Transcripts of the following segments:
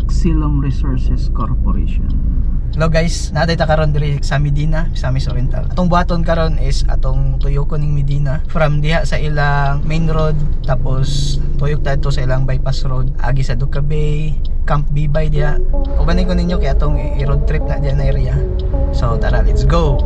Maxilom Resources Corporation. Hello guys, naa ta karon diri sa Medina, Misamis Oriental. Atong buhaton karon is atong tuyokon ning Medina from diha sa ilang main road, tapos tuyok ta sa ilang bypass road agi sa Duca Bay, Camp Bibay diha. Ubanin ko ninyo kay atong i-road trip na diha na area. So tara, let's go.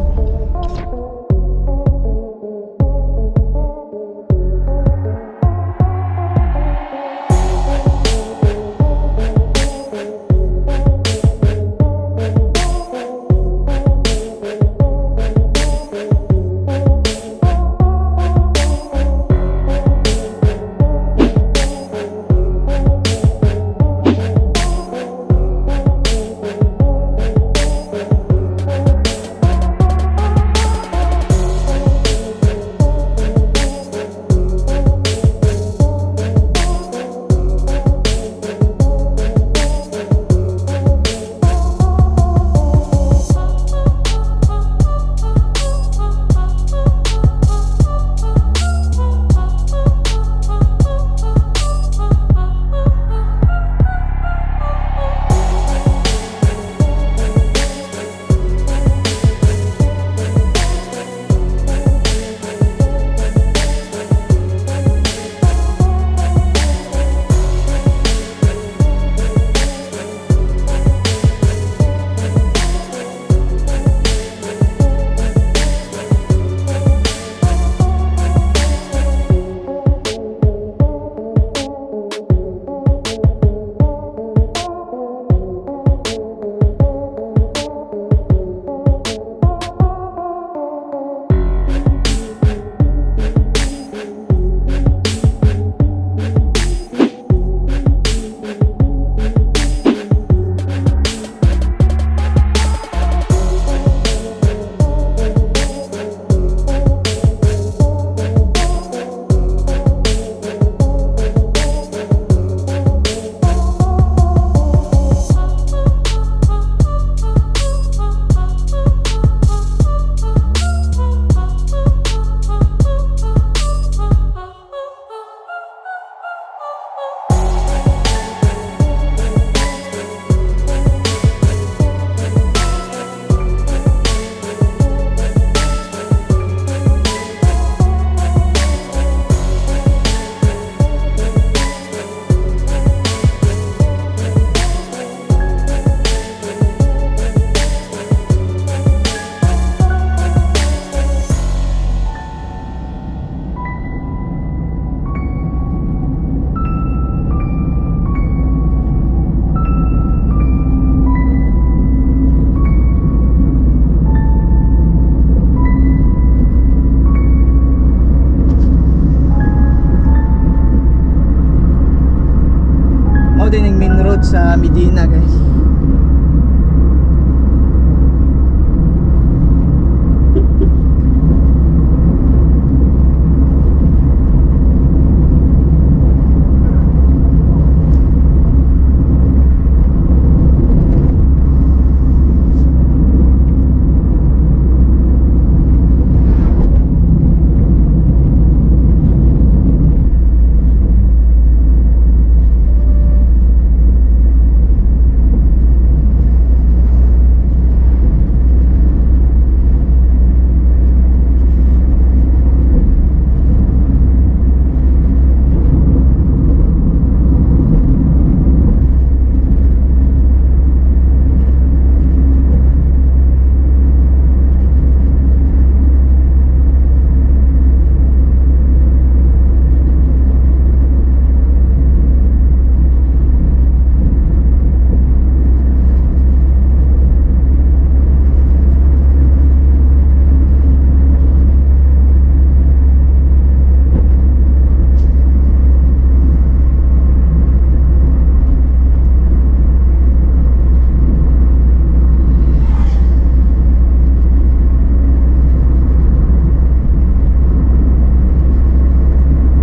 Mao din ang main road sa Medina, guys.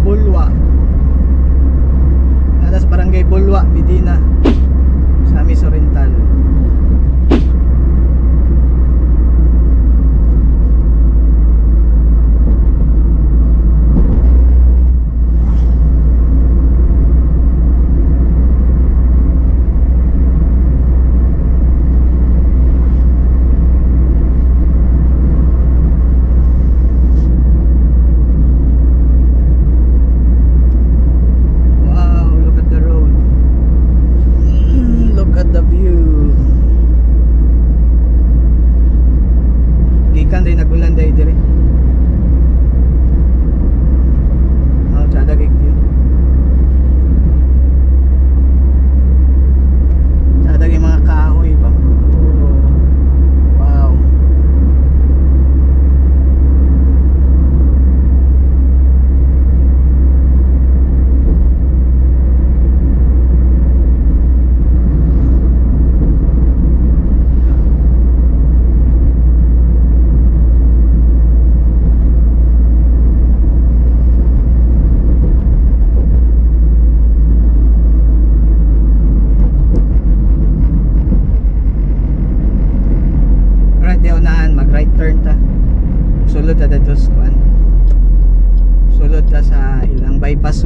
Bulwa. Nasa sa Barangay Bulwa, Medina. Misamis Oriental.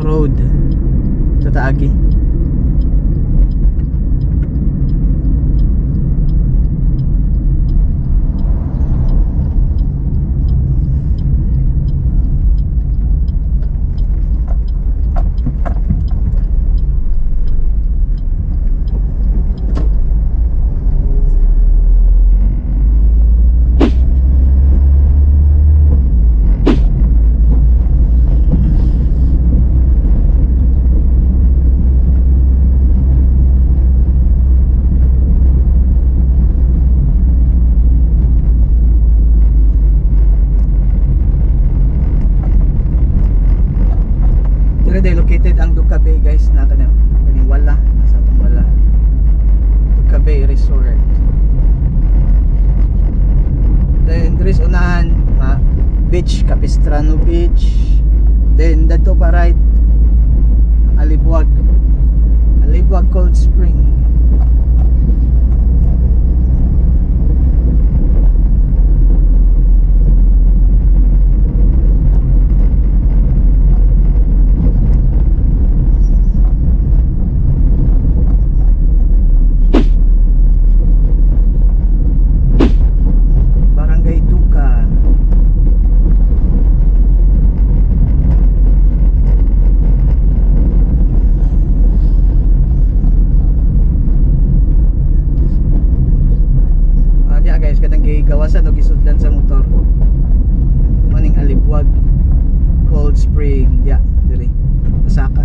Road sa taagi. Dire day located ang Duca Bay, guys, na kaning wala nasa atong wala. Duca Bay Resort. Then diri sa unahan, ma beach, Capistrano Beach. Then dadto pa right, ang Alibuag. Alibuag Cold Spring. Barangay Duca. Ah, diya guys, kanang gigawasan og gisudlan sa motor. Maning Alibuag Cold Spring, diya, diri. Pasaka.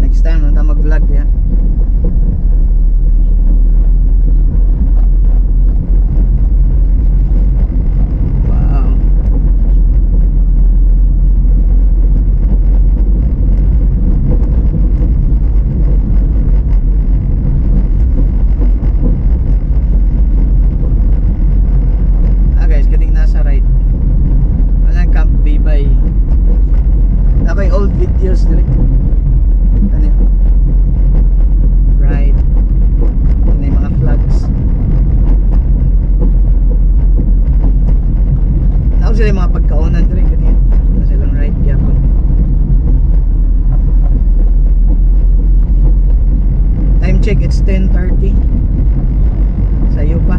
Next time nang ta mag-vlog diya. Wow. Ah guys, kaning nasa right. Anang Camp Bibay. Ako'y old videos diri. Ano yun? Right. Ano yung mga flags. Ako sila yung mga pagkaonan diri ganyan. Ano silang right gyapon. Time check, it's 10:30. Sayo pa.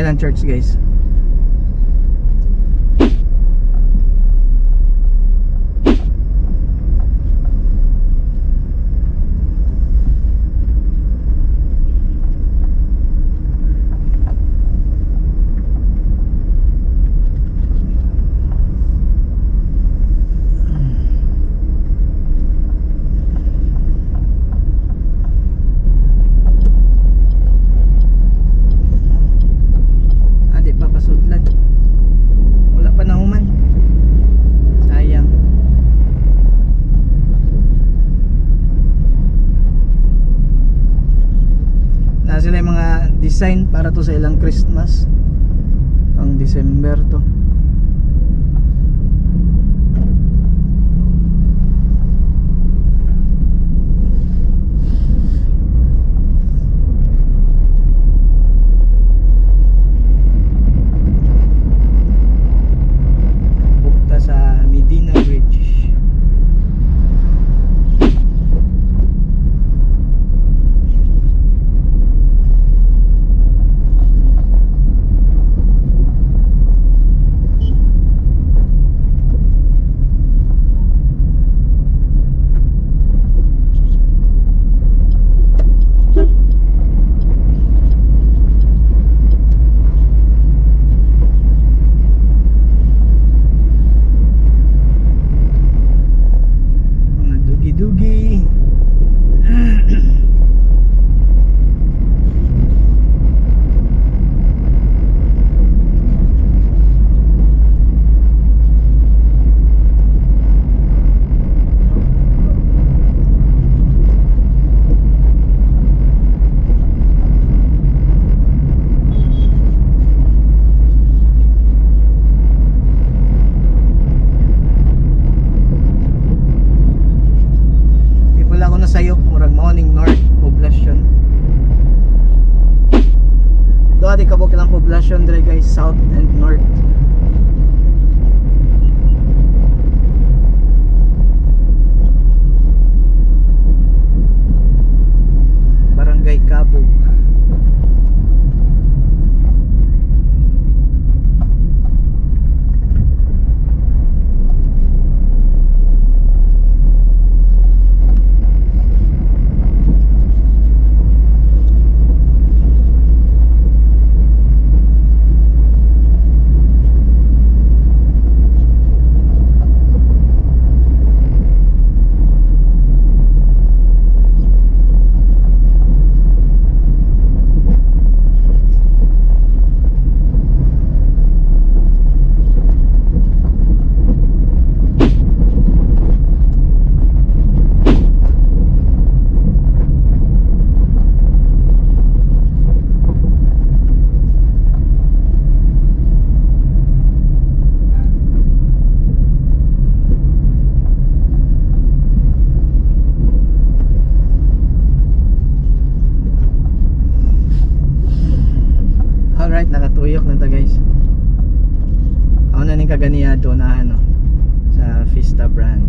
Ilang church, guys. Ah, di pa pasudlan. Wala pa nahuman. Sayang. Na sila yung mga design para to sa ilang Christmas. Pang December to. Bukta sa Medina Bridge. Mga dugi-dugi. Di pala ako nasayop, murag morning north poblasyon. Doon di kabuk lang poblasyon dire, guys, south and north. Barangay Kabog. Alright, nakatuyok na ta, guys. Ako na ning kaganiyado na ano sa Vista brand.